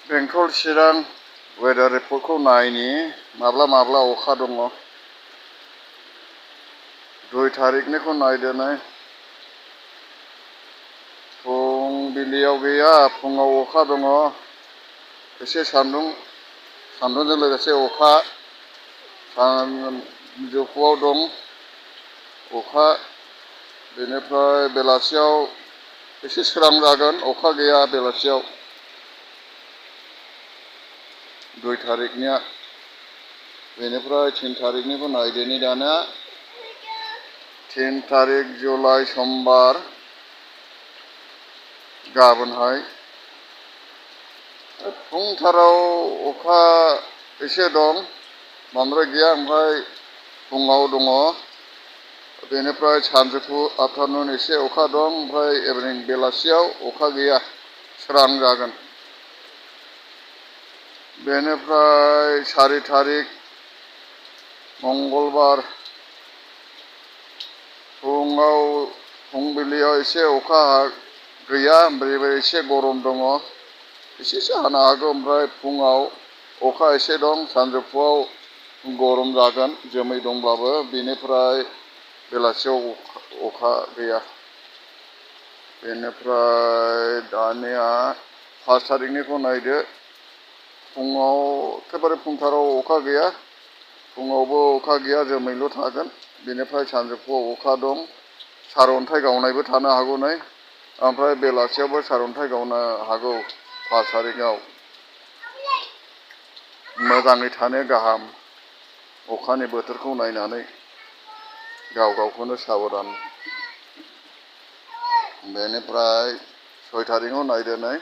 बेंटल चिरां वेदार रिपर्टखौ नायनि माब्ला माब्ला अखा दङ। 2 तारिखनिखौ नायदो नै। फुंबिलियाव गैया, फुङाव अखा दङ। एसे सान्दुंजों लोगोसे अखा। सानजौफुआव दं अखा। बेनिफ्राय बेलासियाव एसे सोरां जागोन, अखा गैया बेलासियाव। 2 तारिखनिया। बेनिफ्राय 3 तारिखनिखौ नायदोनि दाना। 3 तारिख जुलाइ समबार, गाबोनहाय फुंथाराव अखा एसे दं, बांद्राय गैया। ओमफ्राय फुङाव दङ। बेनिफ्राय सानजौफु आफ्टारनुन एसे अखा दं। ओमफ्राय इभिनिं बेलासियाव अखा गैया, सोरां जागोन। बेनिफ्राय 4 तारिख मंगलबार, फुंबिलियाव एसे अखा गैया, ओमफ्राय एसे गरम दङ। एसेसो हानो हागौ। ओमफ्राय फुङाव अखा एसे दं, सानजौफुआव गरम जागोन जोमै दंब्लाबो। बेनिफ्राय बेलासियाव अखा गैया। बेनिफ्राय दानिया 5 तारिखनिखौ नायदो। फुङाव एखेबारे फुंथाराव अखा गैया, फुङावबो अखा गैया, जोमैल' थागोन। बेनिफ्राय सानजौफुआव अखा दं, सारअन्थाइ गावनायबो थानो हागौ नै। ओमफ्राय बेलासियावबो सारअन्थाइ गावनो हागौ 5 तारिखआव। मोजाङै थानो गाहाम, अखानि बोथोरखौ नायनानै गावखौनो साबधान। बेनिफ्राय 6 तारिखआव नायदो नै।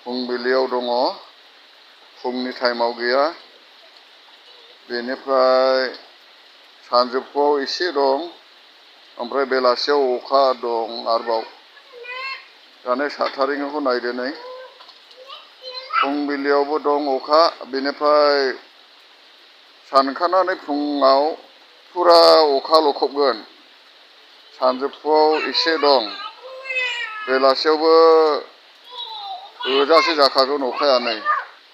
फुंबिलियाव दङ, फुंनि टाइमाव गैया। बेनिफ्राय सानजौफुआव एसे दं, ओमफ्राय बेलासियाव अखा दं आरोबाव। दानो 7 तारिखनिखौ नायदो नै। फुंबिलियावबो दं अखा। बेनिफ्राय सानखानानै फुङाव फुरा अखा लखबगोन। सानजौफुआव एसे दं, बेलासियावबो थोजासे जाखागोन अखाया नै।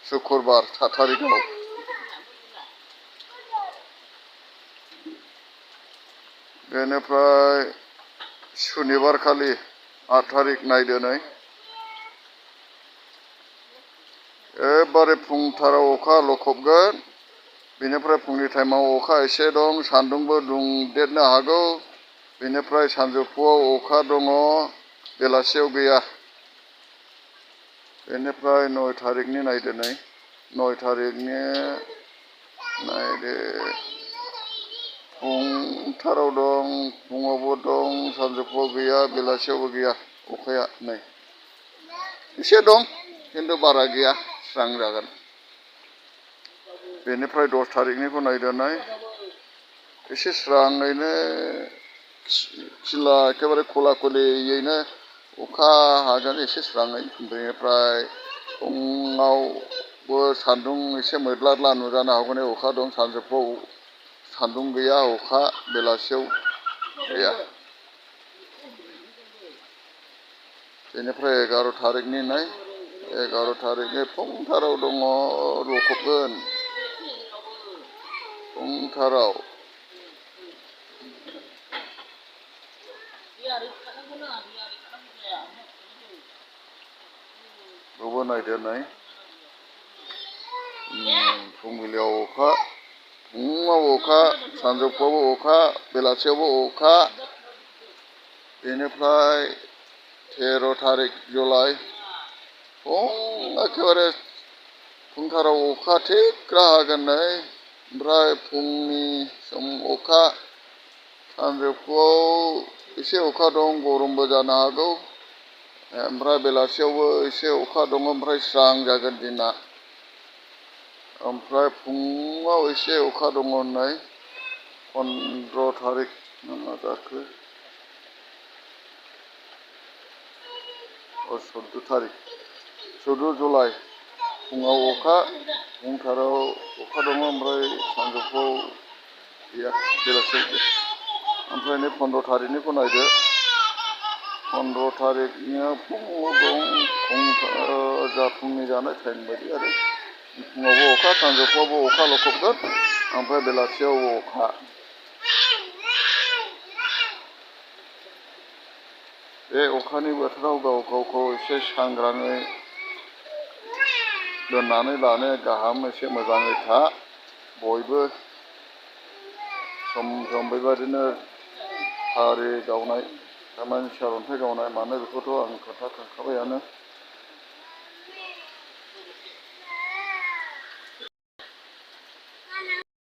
शुक्रबार 7 तारिखआव। बेनिफ्राय सुनिबार खालि 8 तारिख नायदो नै। एबारे फुंथाराव अखा लखबगोन। बेनिफ्राय फुंनि टाइमाव अखा एसे दं, सान्दुंबो दुंदेरनो हागौ। बेनिफ्राय सानजौफुआव अखा दङ, बेलासियाव गैया। बेनिफ्राय 9 तारिखनि नायदो नै। 9 तारिखनि नायदो। फुंथाराव दं, फुङावबो दं, सानजौफुआव गैया, बेलासियावबो गैया अखाया नै। एसे दं, खिन्थु बारा गैया, स्रां जागोन। बेनिफ्राय 10 तारिखनिखौ नायदो नै। एसे स्राङैनो खिला एखेबारे खुला खुलियैनो अखा हागोन, एसे स्राङै। बेनिफ्राय फुङावबो सान्दुं एसे मोद्लाद्ला नुजानो हागौ। अखा दं, सानजौफुआव सान्दुं गैया, अखा बेलासियाव गैया। बेनिफ्राय 11 तारिखनि नाय। 11 तारिखनि फुंथाराव दङ, लखबगोन फुंथाराव। बेखौबो नायदो नै। फुंबिलियाव अखा, फुङाव अखा, सानजौफुआवबो अखा, बेलासियावबो अखा। बेनिफ्राय 13 तारिख जुलाइ, एखेबारे फुंथाराव अखा थिगरा हागोन नै। ओमफ्राय फुंनि सम अखा, सानजौफुआव एसे अखा दं, गरमबो जानो हागौ। ओमफ्राय बेलासियावबो एसे अखा दङ, ओमफ्राय स्रां जागोन दिना। ओमफ्राय फुङाव एसे अखा दङ नै। 15 तारिख ना मा जाखो? 14 तारिख, 14 जुलाइ, फुङाव अखा, फुंथाराव अखा दङ, ओमफ्राय सानजौफुआव गैया, बेलासियाव गैया। ओमफ्राय नै 15 तारिखनिखौ नायदो। 15 थारिखनिया फुङाव दं फुंनि जानाय टाइम बायदि आरो फुङावबो अखा सानजौफुआवबो अखा लखबगोन ओमफ्राय बेलासियाव अखा बे अखानि बोथोराव गावखौ एसे सांग्राङै दोननानै लानो गाहाम एसे मोजाङै था बयबो सम सम बेबादिनो हारि गावनाय थारमाने सारअन्थाइ गावनाय मानाय बेखौथ' आं खोन्थाखांखाबायानो